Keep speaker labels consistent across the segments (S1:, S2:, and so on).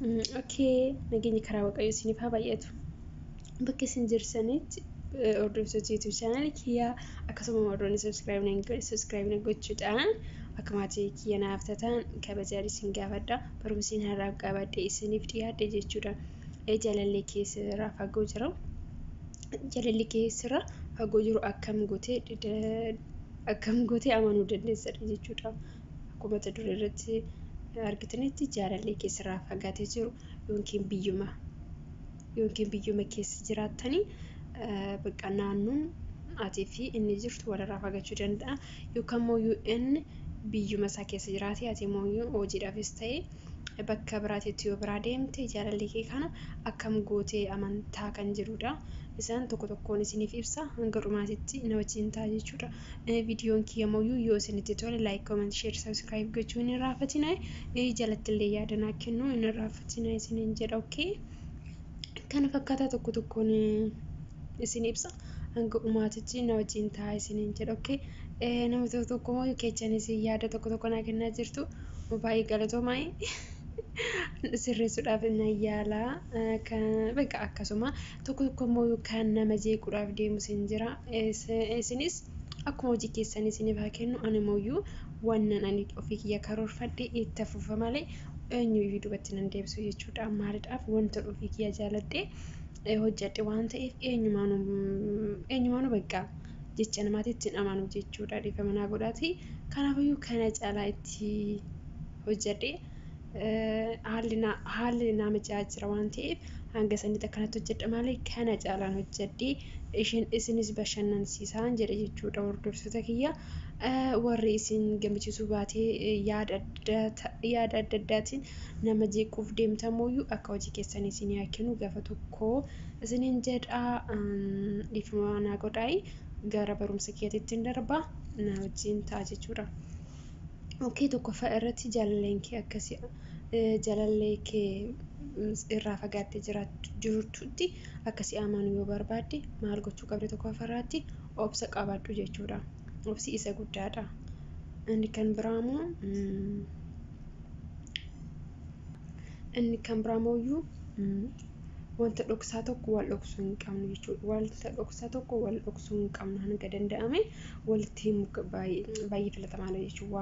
S1: Okay, nageenyi karaa Waaqayyoo isiniif haa baay'atu. Bakka isin jirtanitti hordoftoota YouTube channel kiyyaa, akkasuma warroonni subscribe nan godhe subscribe na gochuudhaan akka maatii kiyya naaf taatan kabajaan isin gaafadha. Barumsi har'aaf qabadhe isiniif dhiyaadhe jechuudha. Jaalallee keessarraa fagoo jira. Jaalalli keessarraa fagoo jiru akkam gootee amanuu dandeessadha jechuudha. Akkuma mata duree irratti argitanitti, jaalallee keessarraa fagaatee jiru yookiin biyyuma keessa jiraattanii bakka naannoon atii fi inni jirtu walirraa fagaachuu danda'a. Yookaan immoo inni biyyuma isaa keessa jiraate, ati immoo hojiidhaafis ta'e bakka biraatitti yoo biraa deemte, jaalallee kee kana akkam gootee amantaa kan jedhudha. Isaan tokko tokkoon isiniif ibsa, hanga dhumaatitti na wajjin ta'a jechuudha. Viidiyoon kiyya mooyyuu yoo isinitti tole, like, comment, share, subscribe gochuu hin irraanfatinaa. Jalatti illee yaada naa kennuu hin irraanfatinaa isiniin jedha. Okay. Kana fakkaataa tokko tokkoon isin ibsa. Hanga dhumaatitti na wajjin ta'a isiniin jedha. Okay. Nama tokko tokko immoo kechanis yaada tokko tokko naa kennaa jirtu. Baay'ee galatoomaa. Sirreessuudhaaf na yaalaa. Bakka akkasuma tokko tokko immoo kan nama jeequudhaaf deemus hin jira. Isinis akkuma hojii keessanii isiniif haa kennu. Ani immoo wannan ani ofii kiyya karoorfadhe itti fufa malee eenyuyyuu duubatti nan deebisu jechuudha. Maaliidhaaf? Wanta ofii kiyya jaaladhee hojjedhe waan ta'eef eenyumaanuu bakka jecha namaatitti hin amanu jechuudha. Dhiifama naa godhaati. Kanaafiyyuu kana caalaa itti hojjedhe haalli naa mijaa'aa jira waan ta'eef hanga sanitti akkanatti hojjedha malee kana caalaan hojjedhee isheen isinis bashannansiisaan jedhe jechuudha, hordoftoota kiyya. Warri isin gammachiisuu baatee yaada adda addaatiin nama jeequuf deemtamuyyuu akka hojii keessanii isin haa kennu gaafa tokko isiniin jedha. Dhiifama naa godhaayi, gara barumsa keetiitti hin darba, na wajjin ta'a jechuudha. Okay, tokkoffaa irratti jaalalleen kee akkasii jaalallee kee irraa fagaattee jirtutti akkasii amanuu yoo barbaadde maal gochuu qabda? Tokkoffaa irratti obsa qabaadhu jechuudha. Obsi isa guddaadha. Inni kan biraa immoo wanta dhoksaa tokko wal dhoksuu hin qabnu jechuudha. Wanta dhoksaa tokko wal dhoksuu hin qabnu, hanga danda'ame walitti himuu baay'ee filatamaadha jechuudha.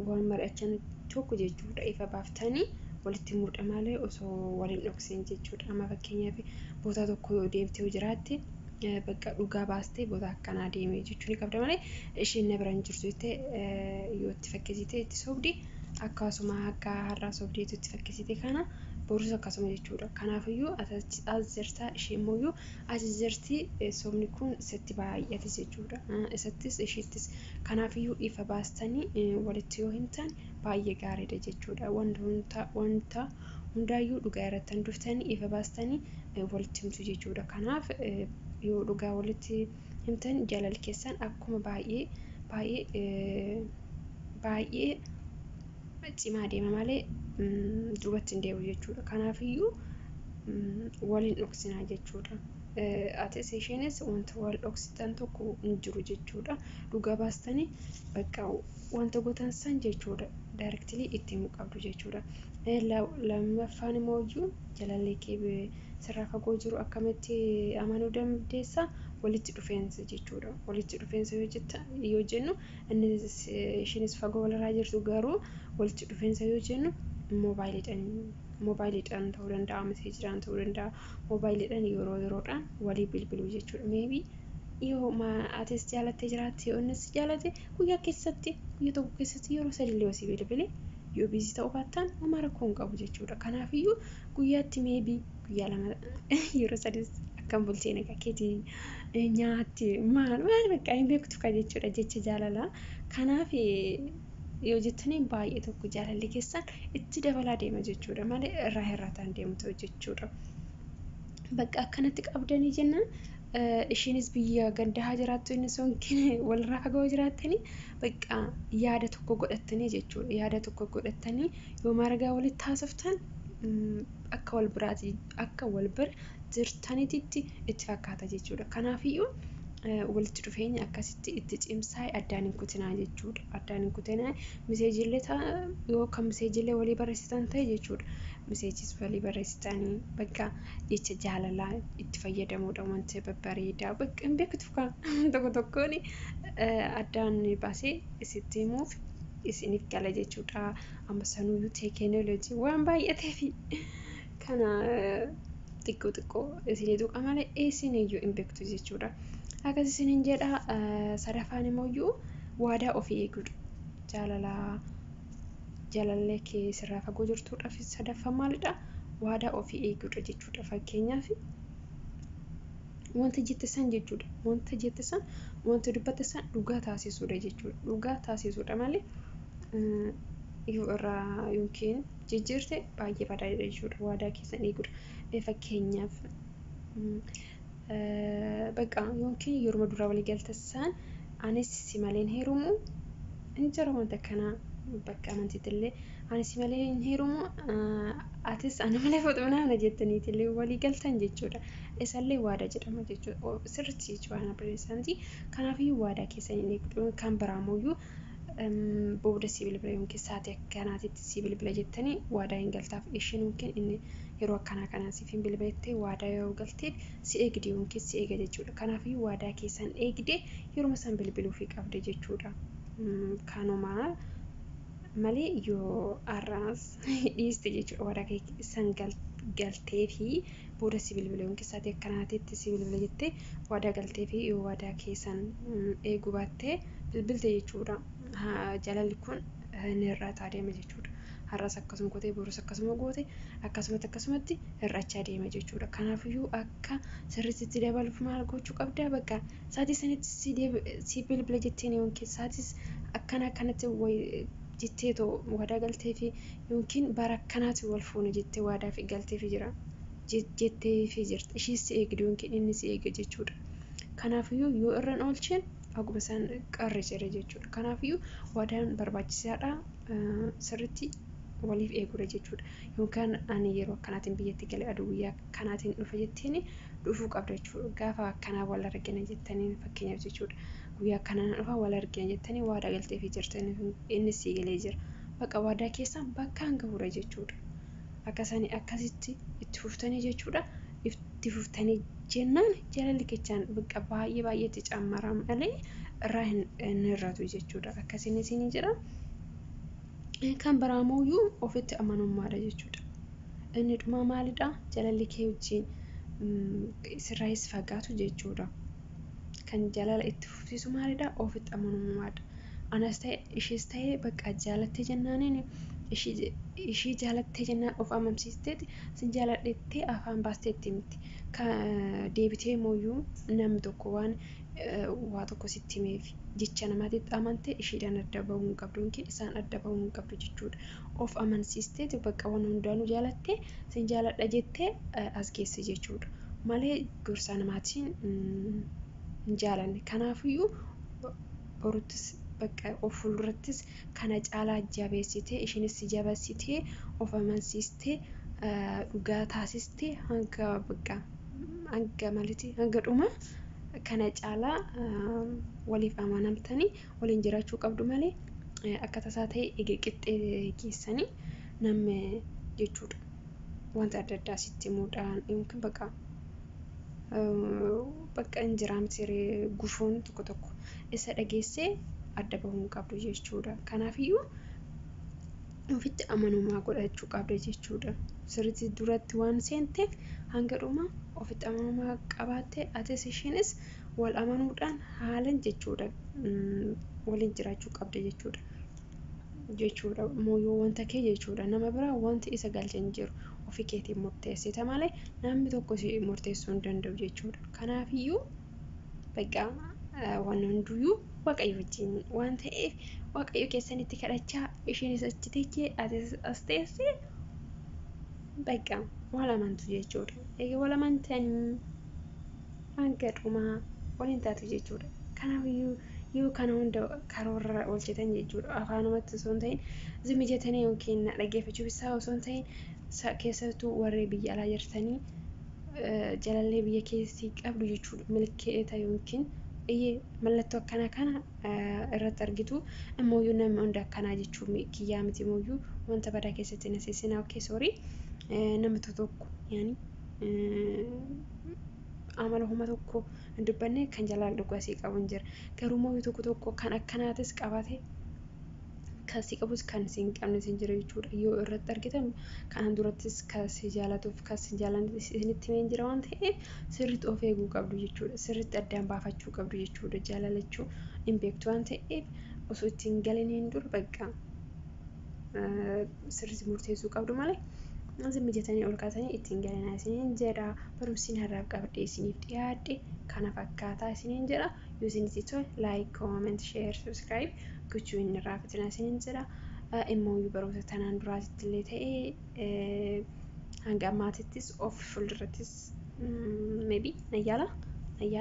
S1: Waan mari'achan tokko jechuudha, ifa baaftanii walitti himuudha malee osoo wal hin dhoksin jechuudha. Amma fakkeenyaaf bootaa tokko yoo deemtee yoo jiraatte, bakka dhugaa baastee boota akkanaa deemee jechuu ni qabda malee isheen na bira hin jirtu jettee yoo itti fakkeessite, itti sobdi, akkasuma akka har'aa sobdeetu itti fakkeessite kana borus akkasuma jechuudha. Kanaafiyyuu as jirta, ishee immoo as jirti, sobni kun sitti baay'ate jechuudha. Isattis isheettis. Kanaafiyyuu ifa baastanii walitti yoo himtan baay'ee gaariidha jechuudha. Wanta hundaayyuu dhugaa irratti hundoftanii ifa baastanii walitti himtu jechuudha. Kanaaf yoo dhugaa walitti himtan jaalalli keessan akkuma baay'ee baay'ee baay'ee cimaa deema malee duubatti hin deebi'u jechuudha. Kanaafiyyuu waliin dhoksinaa jechuudha. Atis isheenis wanta wal dhoksitan tokko hin jiru jechuudha. Dhugaa baastanii bakka wanta gootan san jechuudha. Directly itti himuu qabdu jechuudha. Lammaffaan immoo jaalallee kee sirraa fagoo jiru akkamitti amanuu dandeessa? Walitti dhufeensa jechuudha. Walitti dhufeensa yoo jennu, innis isheenis fagoo walirraa jirtu, garuu walitti dhufeensa yoo jennu moobaayiliidhaan ta'uu danda'a, meseejiidhaan ta'uu danda'a, moobaayiliidhaan yeroo yeroodhaan walii bilbiluu jechuudha. Maybe yoo atis jaalattee jiraatte, yoo innis jaalate, guyyaa keessatti, guyyaa tokko keessatti yeroo sadillee osii bilbile, yoo busy ta'uu baattan homaa rakkoo hin qabu jechuudha. Kanaafiyyuu guyyaatti maybe guyyaa lama, yeroo sadis akkam bultee, nagaa keetii, nyaatte, maal maal, bakka hin beektu ka jechuudha, jecha jaalalaa. Kanaaf yoo jettanii baay'ee tokko jaalalli keessan itti dabalaa deema jechuudha malee irraa hir'ataan deemu ta'u jechuudha. Bakka akkanatti qabdanii jennaan, isheenis biyya gandaa jiraattu, inni sun walirraa fagoo jiraattanii, bakka yaada tokko godhattanii jechuudha. Yaada tokko godhattanii yoo margaa walitti haasoftan akka wal biraati, akka wal bira jirtanitti itti fakkaata jechuudha. Kanaafiyyuu Walitti dhufeenya akkasitti itti cimsaa addaan hin kutinaa jechuudha. Addaan hin kutinaa, miseejillee yoo kan miseejillee walii barreessitan ta'e jechuudha. Miseejis walii barreessitanii bakka jecha jaalalaa itti fayyadamuudha, wanta babbareedaa bakka hin beektu kan tokko tokkoon addaan baasee isitti himuuf isiniif gala jechuudha. Amma sanuyyuu teekinooloojii waan baay'ateef kana xiqqoo xiqqoo isinii tuqa malee isiniyyuu hin beektu jechuudha. Akkas isiniin jedha. Sadaffaan immoo waadaa ofii eeguudha. Jaalalaa jaalallee kee sirraa fagoo jirtuudhaaf sadaffaan maalidha? Waadaa ofii eeguudha jechuudha. Fakkeenyaaf, wanta jette san jechuudha. Wanta jette san, wanta dubbatte san dhugaa taasisuudha jechuudha. Dhugaa taasisuudha malee yoo irraa yookiin jijjiirte baay'ee badaadha jechuudha. Waadaa keessan eeguudha. Fakkeenyaaf, bakka yookiin yeroo duraa walii galte san, anis si malee hin heerumu hin jira, wanta akkanaa bakka amantiitti illee, ani si malee hin heerumu, atis ana malee fuudhu naana jettaniitillee walii galtan jechuudha. Isallee waadaa jedhama jechuudha. Sirriitti jechuudha waan barreessanti. Kanaafiyyuu waadaa keessan hin eegdu. Kan biraamuyyuu booda si bilbila yookiin sa'aatii akkanaatitti si bilbila jettanii waadaa hin galtaaf. Isheen yookiin inni yeroo akkanaa kanaan siif hin bilbila jettee waadaa yoo galteef si eegdi yookiin si eega jechuudha. Kanaafiyyuu waadaa keessan eegdee yeroo san bilbiluufii qabda jechuudha. Kanuma malee yoo har'aas dhiiste jechuudha, waadaa keessan galtee fi booda si bilbila yookiin sa'aatii akkanaatitti si bilbila jettee waadaa galtee fi yoo waadaa keessan eeguu baattee bilbilte jechuudha. Jaalalli kun ni hir'ataa deema jechuudha. Har'as akkasuma gootee, borus akkasuma goote, akkasumatti akkasumatti hir'achaa deema jechuudha. Kanaafiyyuu akka sirriitti dabaluuf maal gochuu qabdaa? Bakka sa'aatii sanitti si bilbila jetteen yookiin sa'aatii akkana akkanatti jettee too waadaa galtee fi yookiin bara akkanaatti wal fuuna jettee waadaa fi galtee fi jira jettee fi jirta. Ishiis si eegdi yookiin inni si eega jechuudha. Kanaafiyyuu yoo irra hin oolchine akkuma isaan qarre jedhe jechuudha. Kanaafiyyuu waadaan barbaachisaadha. Sirriitti waliif eeguudha jechuudha. Yookaan ani yeroo akkanaatiin biyyatti galee aduu guyyaa akkanaatiin dhufa jetteen dhufuu qabda jechuudha. Gaafa akkanaa wal argina jettanii fakkeenyaaf jechuudha. Guyyaa akkanaa dhufa, wal argina jettanii waadaa galteefii jirtan, inni sii galee jira. Bakka waadaa keessan bakkaan gahuudha jechuudha. Akkasanii akkasitti itti fuftanii jechuudha. Itti fuftanii jennaan jaalalli kechaan bakka baay'ee baay'eetti cammara malee irraa hin hir'atu jechuudha. Akkasiin isinii jira. Kan biraamuyyuu ofitti amanummaadha jechuudha. Inni dhumaa maalidha? Jaalalli kee wajjin sirraayis fagaatu jechuudha. Kan jaalala itti fufsiisu maalidha? Ofitti amanamummaadha. Anas ta'e ishees ta'e bakka jaalattee jennaaniin, ishii jaalattee jennaan of amansiisteeti sin jaaladhettee afaan baasteetti miti. Deebitee mooyyuu namni tokko waan waa tokko sitti himeef jecha namaatitti amantee ishiidhaan adda bahuu hin qabdu yookiin isaan adda bahuu hin qabdu jechuudha. Of amansiisteeti bakka waan hundaanuu jaalattee sin jaaladha jettee as geesse jechuudha. Malee gorsaa namaatiin hin jaalanne. Kanaafiyyuu boruttis bakka of fuuldurattis kana caalaa jabeessitee, ishiinis si jabeessitee, of amansiistee, dhugaa taasistee hanga bakka hanga maaliti hanga dhuma kana caalaa waliif amanamtanii waliin jiraachuu qabdu malee akka tasaa ta'e eega qixxee keessanii namni jechuudha. Wanta adda addaa sitti himuudhaan yookiin bakka hin jiraamti gufuun tokko tokko isa dhageessee adda bahuu hin qabdu jechuudha. Kanaafiyyuu ofitti amanamummaa godhachuu qabda jechuudha. Sirriitti duratti waan seenteef hanga dhuma ofitti amanamummaa qabaattee atis ishiinis wal amanuudhaan haalan jechuudha waliin jiraachuu qabda jechuudha. Jechuudha yoo wanta kee jechuudha, nama biraa wanti isa galche hin jiru, ofii keetiin murteessita malee namni tokko si murteessuu hin danda'u jechuudha. Kanaafiyyuu bakka waan hunduyyuu Waaqayyo wajjin waan ta'eef Waaqayyo keessanitti kadhachaa, isheenis achi teechee atis as teessee bakka wal amantu jechuudha. Egaa wal amantanii hanga dhumaa waliin taatu jechuudha. Kanaafiyyuu yoo kana hunda karoorra oolchitan jechuudha. Afaanumatti osoo hin ta'in, zimmi jettanii yookiin dhaggeeffachuuf isaa osoo hin ta'in, keessattuu warri biyya alaa jirtanii jaalallee biyya keessi qabdu jechuudha. Milkeeta yookiin Iyyee mallattoo akkanaa kana irratti argitu immoo namni hunda akkanaa jechuun kiyyaa miti immoo wanta badaa keessatti na seesinaa. Okay, sorry, nama tokko yaani amala homa tokko hin dubbanne kan jalaan dhugasii qabu hin jira. Garuu immoo tokko tokko kan akkanaatis qabate kan si qabus kan si hin qabnes hin jira jechuudha. Yoo irratti argitan kanaan durattis kan si jaalatuuf kan si jaalannes isinitti himee jira waan ta'eef sirriitti of eeguu qabdu jechuudha. Sirriitti addaan baafachuu qabdu jechuudha. Jaalalachuu hin beektu waan ta'eef osoo ittiin galiniin dura bakka sirriitti murteessuu qabdu malee isin mijatanii ol kaasanii ittiin galinaa isiniin jedha. Barumsiin har'aaf qabadhee isiniif dhiyaadhe kana fakkaataa isiniin jedha. Yoo isinitti tole like, comment, share, subscribe gochuu hin irraanfatinaa isiniin jedha. Immoo barumsa tanaan duraatitti illee ta'ee hanga ammaatittis of fuuldurattis maybe na yaala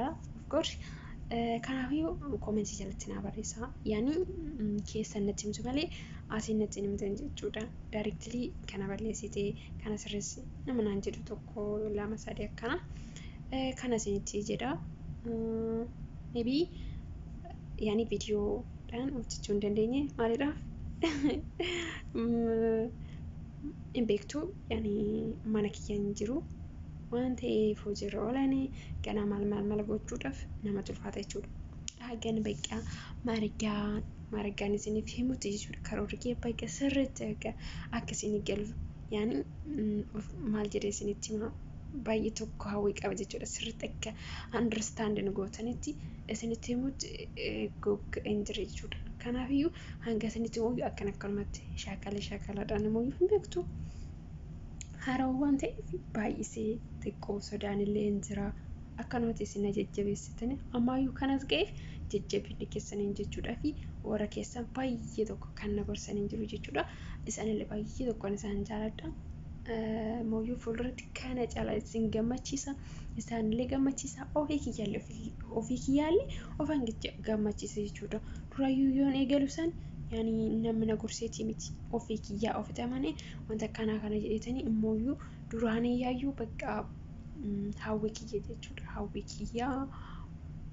S1: of course. Kanaafiyyuu koomentii jalatti naa barreessaa. Yaani keessan natti himtu malee asiin natti hin himtan jechuudha. Directly kana balleessitee kana sirreessi nama naan jedhu tokko lama sadii akkana. Kana isinitti jedha. Maybe yaani viidiyoodhaan hojjechuu hin dandeenye maalidhaaf? Hin beektu yaani mana kiyya hin jiru. Waan ta'eef hojiirra oolanii ganaa maal maal maal gochuudhaaf namatti ulfaata jechuudha. Hagan bakka margaan isiniif himutti jechuudha. Karoorri kee bakka sirriitti akka isinii galu yaani maal jedhee isinitti hima baay'ee tokko hawwii qaba jechuudha. Sirriitti akka understand gootanitti isinitti himutti hin jira jechuudha. Kanaafiyyuu hanga isinitti himuyyuu akkana akkanumatti shaakala shaakalaadhaan himuyyuu hin beektu. Haarawaa waan ta'eef baay'isee xiqqoo sodaan illee hin jira. Akkanumatti isin jajjabeessitanii ammaayyuu kanas ga'eef jajjabinni keessaniin jechuudha fi warra keessan baay'ee tokko kan na gorsanii jiru jechuudha. Isaanillee baay'ee tokkoon isaan jaaladha. Mooyyuu fuulduratti kana caalaa isin gammachiisa. Isaanillee gammachiisa. Ofii kiyyaallee ofaan gammachiisa jechuudha. Duraayyuu yoon eegalu san yaani namni na gorseetii miti. Ofii kiyyaa ofitti amanee wanta akkanaa kana jedhetanii immooyyuu duraanii yaayyuu bakka hawwii kiyya jechuudha. Hawwii kiyyaa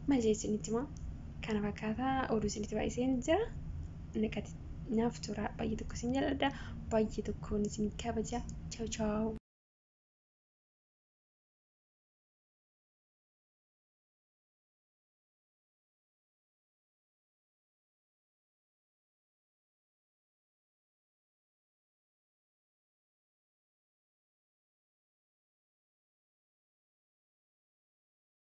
S1: maal jedhee isinitti himaa? Kana fakkaataa oduu isinitti baay'iseen jira. Naqati naaf tura. Baay'ee tokko isin jaalladha. Baay'ee tokkoon isin kabaja. Chaaw chaaw.